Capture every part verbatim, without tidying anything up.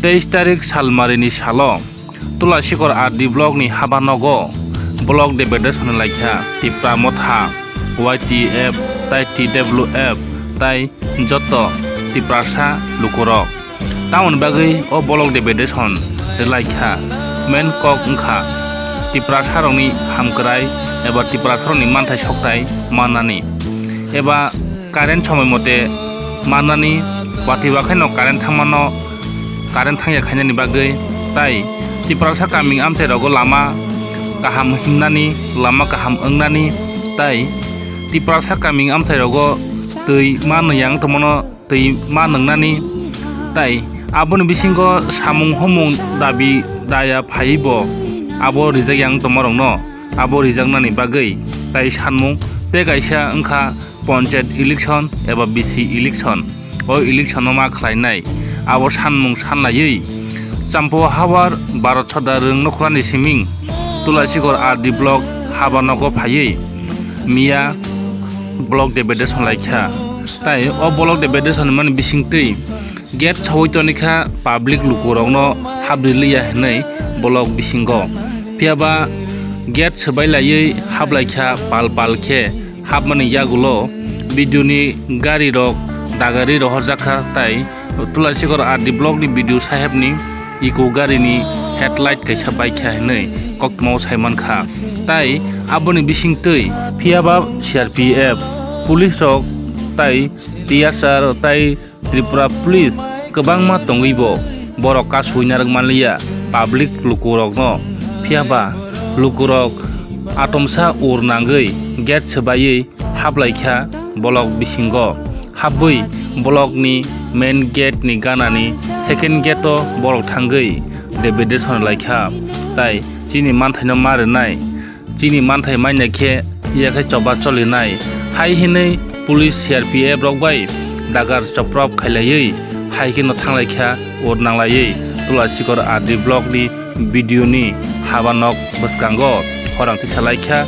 Teis tarik Salmarini salo Tulasikhor R D block ni haba nogo block deputation laikha Tipra Motha, Y T F tai T W F tai joto Tiprasa lukurok. Tamoni bagwi o block deputation rwlaikha main kok wngkha Tiprasarokni hamkrai eba Tiprasarokni manthai sokthai mannani eba current somoi mote mannani, watwi bakheno current thangmano, current thangya khainani bagwi, tai Tiprasa kaming amchairogo lama kaham himnani, lama kaham wngnani, tai Tiprasa kaming amchairogo twi ma nwngyang tongmano twi ma nwngnani, tai aboni bisingo samung homung dabi daya phaiwi bo abo rijak yang tongmarokno abo rijaknani bagwi tai sanmung tei kaisa wngkha panchayat election eba B C election. O election no ma khlainai abo sanmung sanlaiwi Champo Hawar Bharat Sadar rwng nokhlani siming Tulasikhor R D block haba nogo phaiwi miya block deputation laikha. Tai o block deputation mani bisingtwi gate sawi tonikha public lukurokno hapri liya hinwi block bisingo. Phiyaba gate swbai laiwi haplaikha pal pal khe hapmani yagulo B D O ni gari rok dagari rohorjakha tai Tulasikhor R D block ni B D O saheb ni eco gari ni headlight kaisa baikha hinwi koktwmao saimankha. Tai aboni bisingtwi phiyaba C R P F police rok tai T S R tai Tripura police kwbangma tongwi bo borok kasui narwk manliya public lukurokno. Phiyaba lukurok atomsa ur nangwi gate swbaiwi haplaikha block bisingo. Habwi block ni main gate ni ganani second gate o borok thangwi deputation laikha tai chini manthaino ma rwnai. Chini manthai manya khe yakhe choba cholinai hai hinwi police C R P F rok bai dagar choprop khailaiwi hai kheno thanglaikha ur nanglaiwi Tulasikhor R D block ni B D O ni haba nok bwskango khorang tisalaikha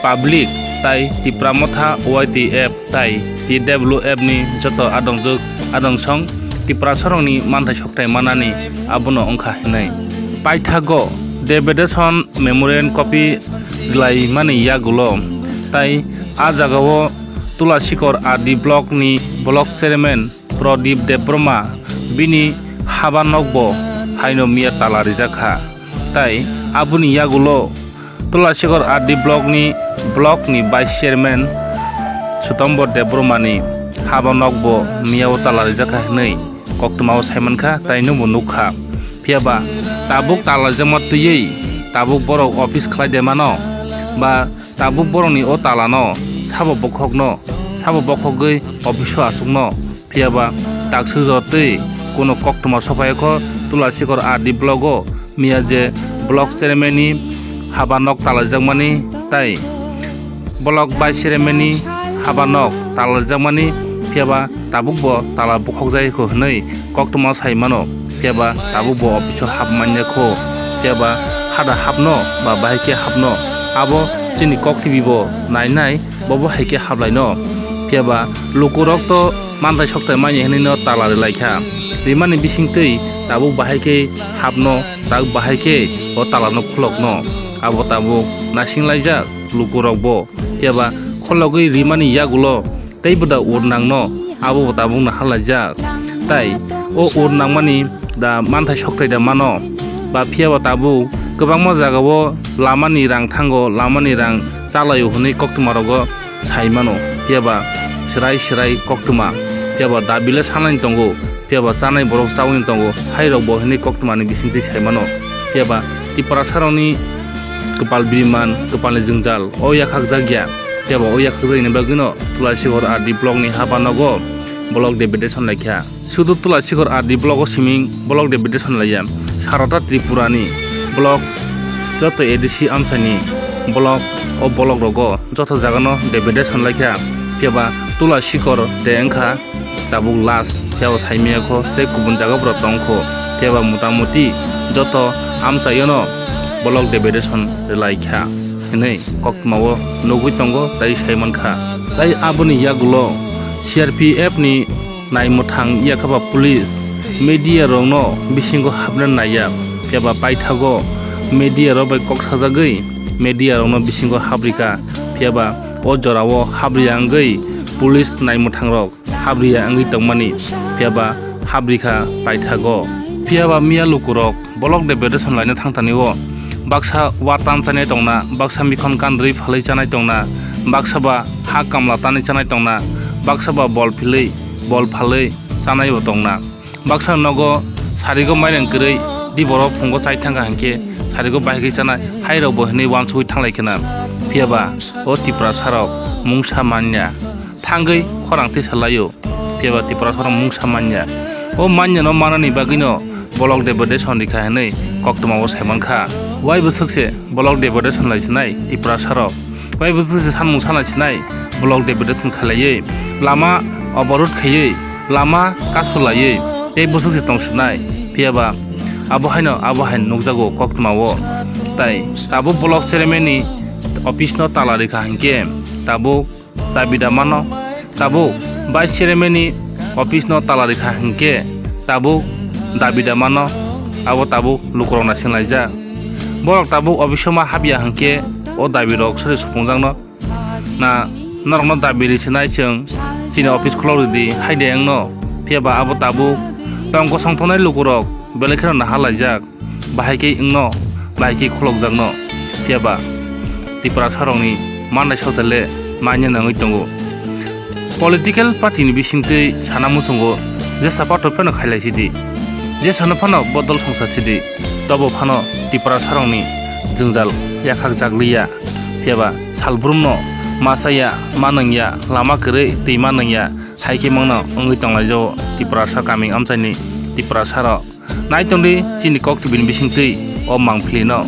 public tai Tipra Motha Y T F tai T W F ni joto adongjwk adongsong Tiprasarokni manthai sokthai manani abono wngkha hinwi. Paithago deputation memorandum copy rwlaimani yagulo tai a jagao Tulasikhor R D block ni block chairman Pradip Debbarma bini haba nokbo haino miya tala rijak kha. Tai aboni yagulo Tulasikhor R D block ni, block ni vice chairman Sutombor Debbarma ni haba nokbo miyao tala rijak kha hinwi koktwmao saimankha tai nwngbo nukkha. Phiyaba tabuk tala rijak ma twiwi tabuk borok office khlai de mano ba tabuk borokni o talano sabo bokhokno, sabo bokhogwi office o aswkno. Phiyaba takswk jora twi kuno koktwma sophaikho Tulasikhor R D block o miya je block chairman ni haba nok talaijakmani tai block vice chairman ni haba nok talaijakmani, phiyaba tabuk bo tala bukhokjai kho hwnwi koktwma sai mano. Phiyaba tabuk bo office o hap manya kho, phiyaba hada hapno ba bahai khe hapno abo chini kok T V bo nainai, bobo hai khe haplaino. Phiyaba lukurok to manthai sokthai manya hinwi no tala rwlai kha. Rimani bisingtwi tabuk bahai khe hapno, tabuk bahai khe o talano khulokno. Abo tabuk naisinglaijak lukurokbo. Phiyaba khologwi rimani yagulo teibo da ur nangno, abo bo tabuk nahar laijak. Tai o ur nangmani da manthai sokthai da mano, ba phiyaba tabuk kwbangma jagao lamani rang thango, lamani rang chalaio hwnwi koktwmarogo sai mano, phiyaba swrai swrai koktwma, phiyaba dabile sanani tongo, phiyaba chanai borok chaui tongo, hairokbo hwnwi koktwmani bisingtwi sai mano. Phiyaba Tiprasarokni kwpal biriman, kwpalni jwngjal o yakhakjak ya, phiyaba o yakhakjakni bagwino Tulasikhor R D block ni haba nogo block deputation laikha. Sudu Tulasikhor R D block o siming block deputation laiya, sarata Tripura ni block joto A D C amchaini block, o block rogo joto jagano deputation laikha, phiyaba Tulasikhor de wngkha tabuk last, phiyaba saimiyakho tei kubun jaga borok tongkho, phiyaba motamoti joto amchaiono block deputation rwlaikha hinwi koktwmao nugwi tongo tei saimankha. Tai aboni yagulo C R P F ni naimwthang yakhaba police Media rokno bisingo habna naiya, phiyaba paithago media rok bai kok sajagwi media rokno bisingo habrikha, phiyaba o jorao habriya wngwi police naimwthang rok habriya wngwi tongmani, phiyaba habrikha paithago. Phiyaba miya lukurok Block Deputation laina thangthani o baksa wa tan chanai tongna, baksa mikhon kandrwi phalwi chanai tongna, baksa ba ha kamla tanwi chanai tongna, baksa ba bol philwi bol phalwi chanai bo tongna. Baksa nogo sarigo mailen kwrwi di borok phungo chai thangkha hinkhe sarigo bahigwi chanai hai rok bo hinwi wansugwi thanglai khna. Phiyaba o Tiprasa rok mungsa manya thangwi khorang tisa laio. Phiyaba Tiprasa rok mungsa manya. O manya no manani bagwi no Block Deputation rikha hinwi koktwma o saimankha. Wai bwswk se Block Deputation lai sinai Tiprasa rok. Wai bwswk se sanmung sana sinai Block Deputation khalaiwi, lama oborot khaiwi, lama kasu laiwi, tei bwswk se tong sinai. Phiyaba abo haino abo hai nukjago koktwma o. Tai tabuk Block Chairman ni office no tala rikha hinkhe tabuk dabi da mano, tabuk Vice Chairman ni office no tala rikha hinkhe tabuk dabi da mano, abo tabuk lukurok naising laijak. Borok tabuk office o ma habya hinkhe o dabi rok sori supungjakno na norokno dabi ri sinai chwng chini office khulok ridi hai de wngno, phiyaba abo tabuk tongkosong tongnai lukurok belai kheno naha laijak. Bahai khe wngno, bahai khe khulokjakno, phiyaba Tiprasa rokni mannai sotele manya nangwi tongo. Political party ni bisingtwi sana muchungo jesa patho phano khailai sidi, jesano phano bodol songsa sidi, tobo phano Tiprasa rokni jwngjal yakhak jakliya, phiyaba salbrumno ma chaya, ma nangya, lama kwrwi twi ma nangya, hai khe mangno wngwi tonglaijao Tiprasa kaming amchaini Tiprasa rok. Nai tongdi chini kok tibini bisingtwi o mangpili no.